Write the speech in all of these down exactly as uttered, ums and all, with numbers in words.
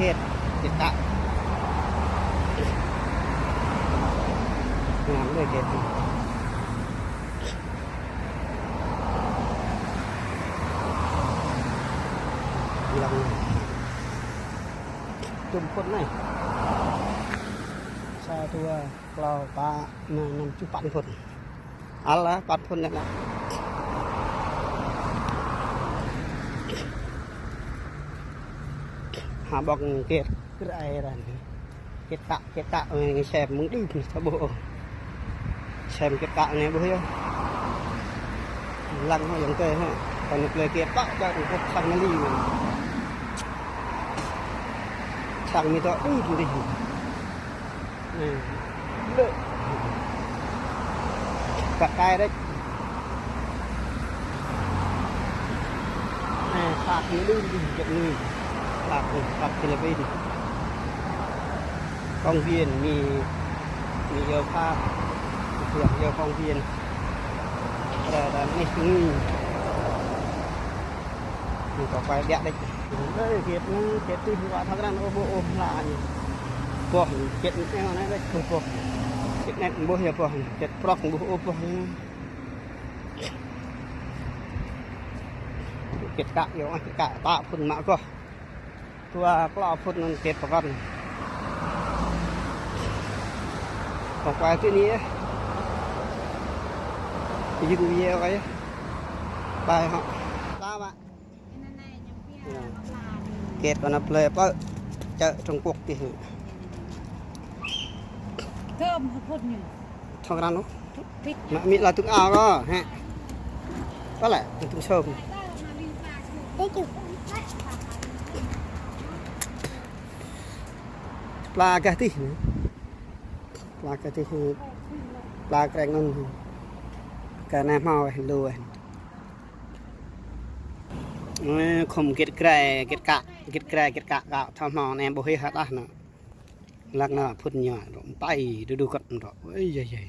Kiệt, kiệt kă. Ngam đơi kiệt. Lăng. Čum phŭn anai. Sa, dua, klâo, pă, rơma, năm, tơjuh, pă phŭn. Ăl lah, pă phŭn anai lah. Ha ƀŏk kiệt, kiệt ai ră anai. Kiệt kă, kiệt kă, ơ, sem mơ̆ng đưm, sa ƀuh ôh. Sem kiệt kă anai ƀuh yơh. Lăng hŏ ayŏng adơi hă. Kâo nao plơi kiệt pă, čar Trung Quốc sang mă li anai. Sang mă tŏ đưm dih. Anai. Blơ̆. Kă kai đĕč. Anai, phat ñu đưm dih, čŏk ñu. Phat ñu, phat Philippin. Công viên, mĭ, mĭ iâu phat. Mĭ iâu công viên. Ră anai ñu. Ñu kâo quay biă đĕč. Đơi kiệt anai, kiệt tih wa thâo krăn ôh ƀuh ôh hla ñu. Boh, kiệt anai anai đĕch ƀuh boh. Kiệt anai ƀuh yơh boh. Kiệt prŏk ƀuh ôh boh ñu. Kiệt kă yơh, kiệt kă pă phŭn mă goh. Dua klâo phŭn anŭn kiệt pơkŏn. Kâo quay tui anai yơh. Djơ̆ video kơ yơh. Bye hŏ. Bye bye. Kiệt kơ nao plơi pơ čar Trung Quốc tih. Thơm hơphŭn ñu. Thơm ră anŭn. Mă mĭ lah tŭng ao kơ, hă. Pă lĕ, tŭng sông. Pla gah tih. Pla gah tih. Pla kreng anŭn. Kơ anai hmâo weh lu weh. Ơ, khŏm kiệt krai, kiệt kă, kiệt krai, kiệt kă, kă, thâo hmâo anai ƀuh hĭ hă đah anŭn. Lăng anŭn phŭn ñu, rŏ mơtai, đu đu kơt rŏ. Ơi, yai, yai.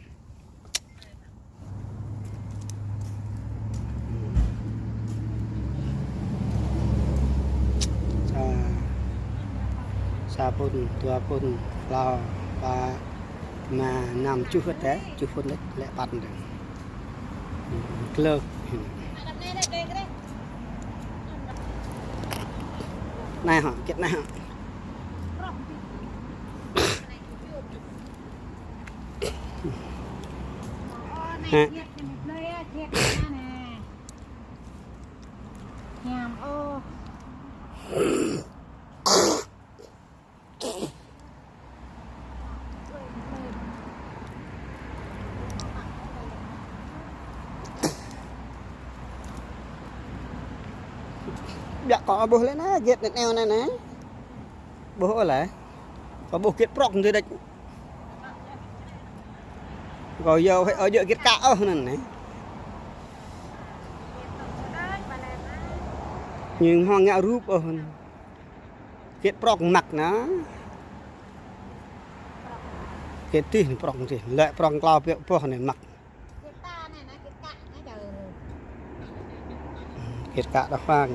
Sa, sa phŭn, dua phŭn, klâo, pă, rơma, năm, tơjuh kơt đĕ, tơjuh phŭn đĕ, lĕ pă đĕ. Klơ. Anai hŏ, kiệt anai hŏ. Hă. Biă kâo ƀuh lĕ anai, kiệt anai anai anai. Ƀuh ôh lĕ. Kâo ƀuh kiệt prŏk tui đĕč. Kâo yua hĕ ôh djơ̆ kiệt kă ôh anŭn anai. Ñu hmâo ngă rup ôh. Kiệt prŏk măk anai. Kiệt tih prŏk tih. Lĕ prŏk klâo pioh boh anai măk. Kiệt kă đah pang.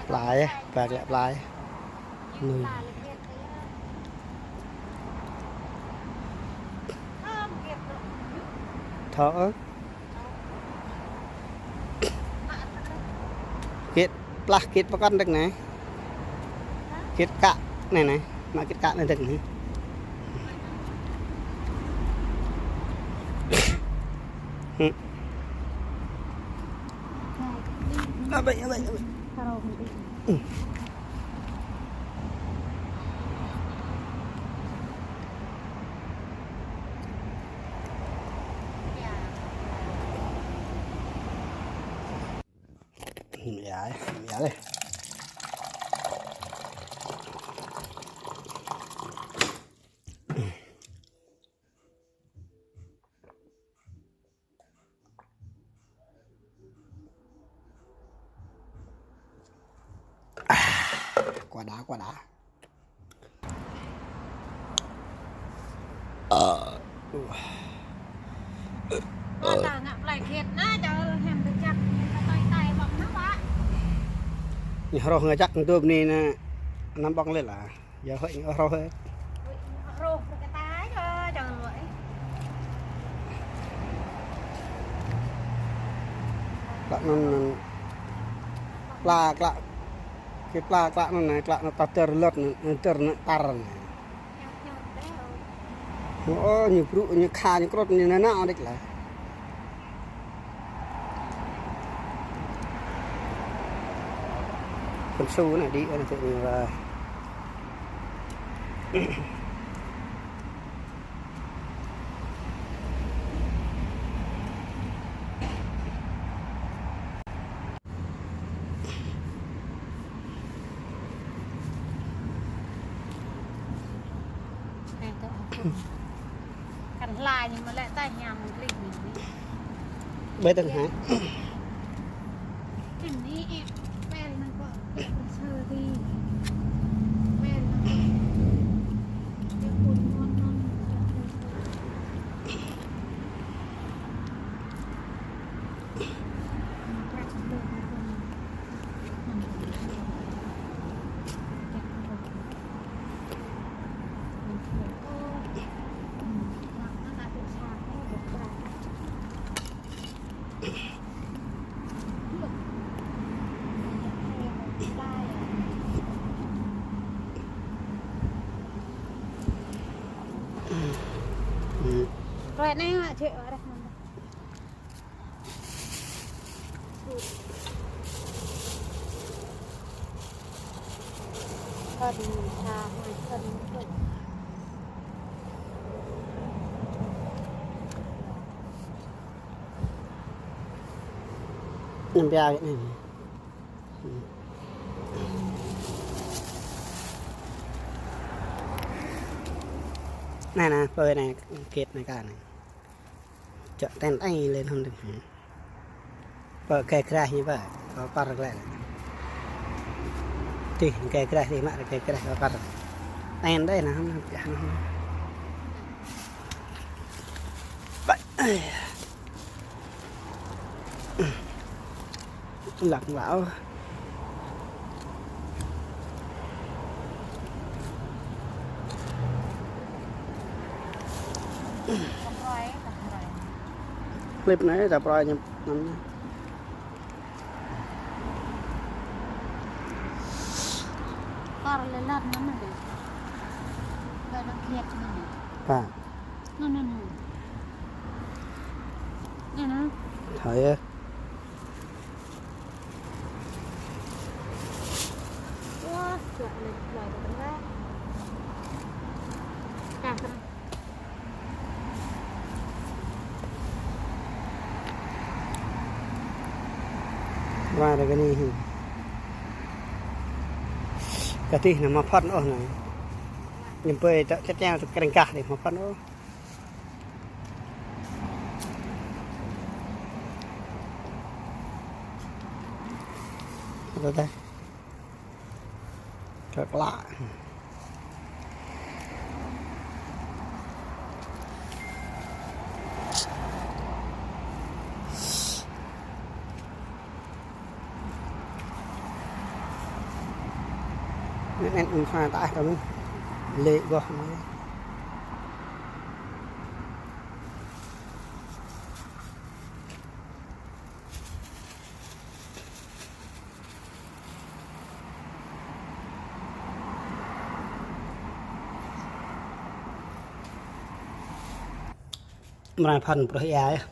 Plai, ba glĕ plai. Nui. Thâo ơ. Kiệt plah kiệt pơkŏn đĕč anai. Kiệt kă anai anai, mă kiệt kă anai đĕč anai. Hưm. Abih, abih, abih. Mă ya, mă ya lĕ. Ă, quá đã, quá đã. Ơ. Ơ, ta ngă plai kiệt anai, čar hem tơčăk, ta tơi tai ƀơ̆ng anŭn. Ñu hroh ngă čăk dôp anai nă, năm ƀơ̆ng lĕ lah. Yua hơi ñu hroh hơi. Hroh kơ ta čô čang lŏ. Klă anŭn, anŭn. Klă, klă. Kơ klă, klă anŭn, klă anŭn ta tơr lŏt anŭn, tơr anŭn tar anŭn. Ơ, ñu brŭ, ñu kha, ñu krŭt, ñu nă nă đĕč lah. Pơnsu anai đĭ anai tơ ñu lah. Kăn hla ñu mă lĕ ta hiam mơ̆ng klih ñu. Ƀơi tơ̆ng hă? Kăn ni ĕ pel năng kơ ĕ sơ ti. Pel năng kơ ĕ pun mon non. Rồi, anai hă, chị ở đây. Năm pia Việt Nam. Anai, anai, pơ anai, gate anai kơ anai. Čŏk ten teng lĕ hăm dơ̆ng. Pơ kơ krah ñu pơ, pơ păr lĕ. Tih kơ krah tih mă kơ krah pơ păr. Ten đơi anai hăm pia anai. Lăng lăng. Clip anai ta prơi ñu năm anai. Kar lĕ lăt năm anai. Lăt lăt năm anai. Hă. Anŭn, anŭn, anŭn. Anŭn, anŭn. Thâo yơh. Wah, jăk lĕ, lăi kơ tơngan. Kah tơngan. Wa ră kơ anai hĭ. Kơ tih anai mă phŏn ôh anai. Ñu pơi tơ čet čeo tơ krĕng kah anai mă phŏn ôh. Tơ tơ. Tơ klă. Anŭn, anŭn, anŭn pha taih tơ anŭn. Lĕ goh anŭn. Mrai phăn pruh ia yơh.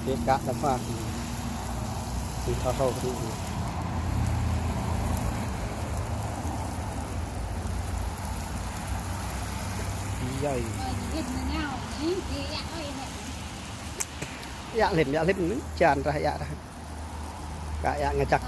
Kĕ kă đa pha. Ih thâo thâo kơ tui. Yơi. Iă lĕm, iă lĕm, čan rah iă rah. Kơ iă ngă čăk.